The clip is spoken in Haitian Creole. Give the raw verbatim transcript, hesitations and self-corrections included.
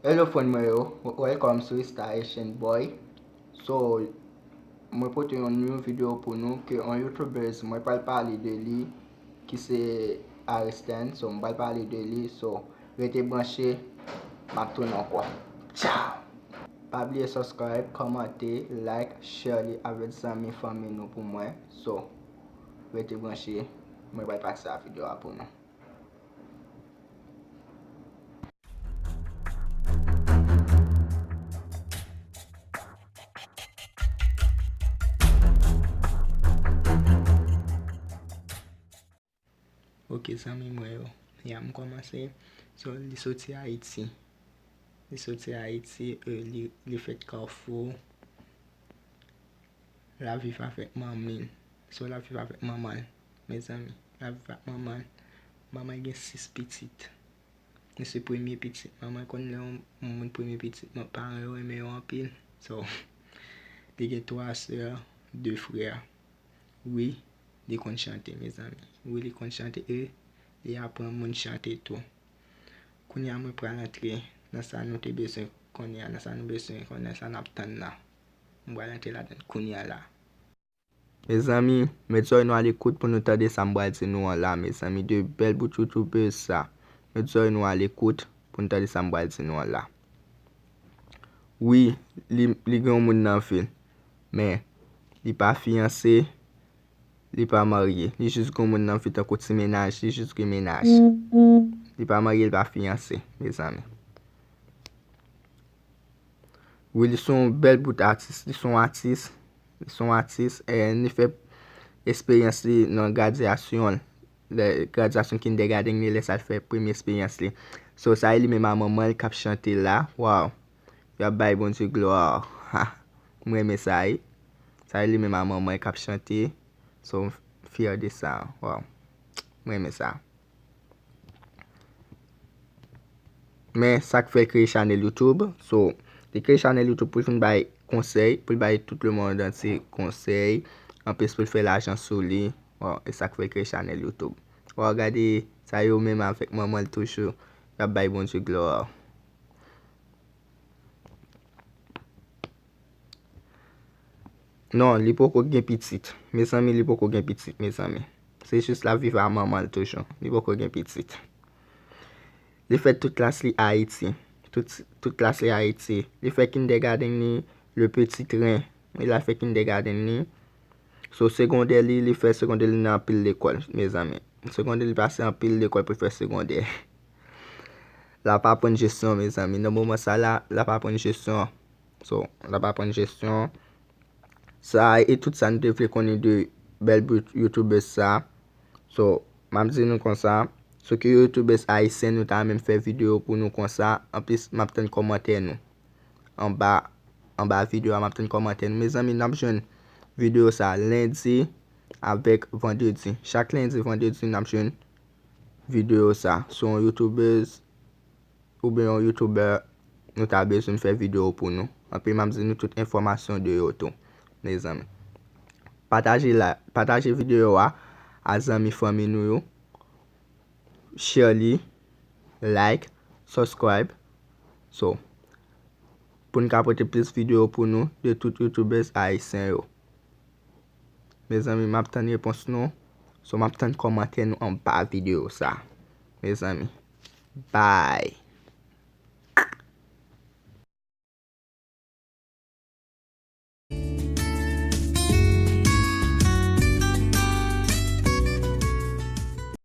Hello friend mwen yo, welcome to Star Haitian Boy. So, mwen pote yon new video pou nou ke yon YouTubers mwen pral pale de li ki se Aristan. So, mwen pral pale de li. So, rete branche, m ap tounen ankò. Ciao! Pa bliye subscribe, kòmante, like, share li avèk zanmi fanmi nou pou mwen. So, rete branche, mwen pral pase a video a pou nou. Ok, zanmi mwen yo. Ya m kòmanse. So, li soti Ayiti. Li soti Ayiti, e, li, li fèt Kafou. L ap viv avèk manmi l. So, l ap viv avèk manman l. Mezanmi, l ap viv ak manman l. Manman l gen sis pitit. Li se premye pitit. Manman l konn lè yon, yon moun premye pitit, men paran yo renmen yo anpil. So, li gen twa sè, de frè. Wi, li konn chante, mezanmi. Wi, li konn chante e li aprann moun chante tou. Kounye a mwen pral antre nan sa nou te bezwen konnen an, nan sa nou bezwen konnen, sa n ap tann la. Mwen pral antre ladan l kounye a la. Mezanmi, met zòrèy nou a lekout pou nou tande sa m pral di nou an la, mezanmi. De bèl bout youtubèz sa. Met zòrèy nou a lekout pou nou tande sa m pral di nou an la. Wi, li, li gen yon moun nan vi l, men li pa fiyanse, li pa marye. Li jis gen yon moun nan vi l tankou ti mennaj, li jis gen mennaj. Li pa marye, li pa fiyanse, mezanmi. Wi, li se yon bèl bout atis. Li se yon atis. Li se yon atis. E li fè esperyans li nan gradyasyon l. Lè gradyasyon kindergarten li, lè sa l fè premye esperyans li. So, sa e li menm a manman l k ap chante la. Waw. Y ap bay Bondye glwa. Ha. Mwen renmen sa, wi. Sa e li menm a manman l k ap chante. So, m fyè de sa. Waw. Mwen renmen sa. Men sa k fè l kreye chanèl YouTube. So, li kreye chanèl YouTube pou l vin bay konsèy, pou l bay tout le monde entier konsèy, anplis pou l fè lajan sou li. Bon, e sa k fè l kreye chanèl YouTube. Waw, gade sa yo menm avèk manman l toujou. Y ap bay Bondye glwa. Non, li poko gen pitit. Mezanmi, li poko gen pitit, mezanmi. Se jis l ap viv a manman l toujou. Li poko gen pitit. Li fè tout klas li Ayiti. Tout, tout klas li Ayiti. Li fè kindergarten li, le petit train. Li la fè kindergarten li. So, segondè li, li fè segondè li nan anpil lekòl, mezanmi. Segondè li pase anpil lekòl pou l fè segondè. L ap aprann jesyon, mezanmi. Nan moman sa la, l ap aprann jesyon. So, l ap aprann jesyon. Sa e tout sa nou te vle konnen de bèl bout youtubèz sa. So, m ap di nou konsa, so ke youtubèz ayisyen nou ta renmen m fè videyo pou nou konsa, anplis m ap tann kòmantè nou. Anba, anba videyo a, m ap tann kòmantè nou. Mezanmi, n ap jwenn videyo sa lendi avèk vandredi. Chak lendi, vandredi, n ap jwenn videyo sa. So, yon youtubèz oubyen yon youtubè nou ta bezwen fè videyo pou nou. Anpil m ap di nou tout enfòmasyon de yo tou, mezanmi. Pataje la, pataje videyo a a zanmi fanmi nou yo. Share li, like, subscribe. So, pou n ka pote plis videyo pou nou de tout youtubèz ayisyen yo. Mezanmi, m ap tann repons nou. So, m ap tann kòmantè nou anba videyo sa. Mezanmi, bye.